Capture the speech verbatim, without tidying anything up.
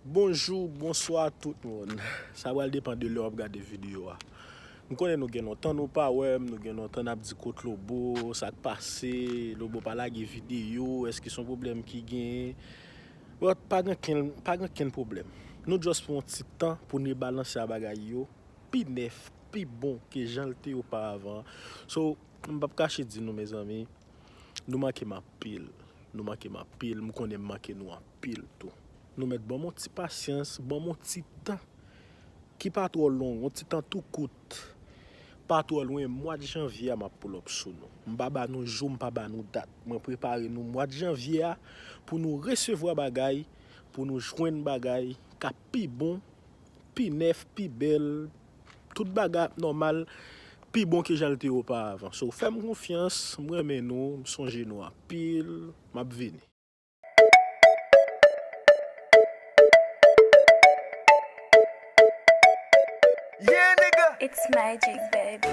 Bonjou, bonswa tout moun. Sa pral depann de lè w ap gade videyo a. M konnen nou gen lontan nou pa wè m, nou gen lontan n ap di kot Lobo, sa k pase, Lobo pa lage videyo, èske se yon pwoblèm ki genyen? But pa gen kenn, pa gen kenn pwoblèm. Nou just pran yon ti tan pou n rebalanse a bagay yo pi nèf, pi bon ke jan l te ye oparavan. So, m p ap kache di nou, mezanmi, nou manke m anpil. Nou manke m anpil. M konnen m manke nou anpil tou. Nou mèt ban m yon ti pasyans, ban m yon ti tan ki pa twò long, yon ti tan tou kout. Pa twò lwen, mwa janvye a m ap pull up sou nou. M pa ba nou jou, m pa ba nou dat. Mwen prepare nou mwa janvye a pou nou resevwa bagay, pou nou jwenn bagay k ap pi bon, pi nèf, pi bèl. Tout bagay ap nòmal, pi bon ke jan l te ye oparavan. So, fè m konfyans, m renmen nou, m sonje nou anpil, m ap vini. Yeah, nigga. It's magic, baby.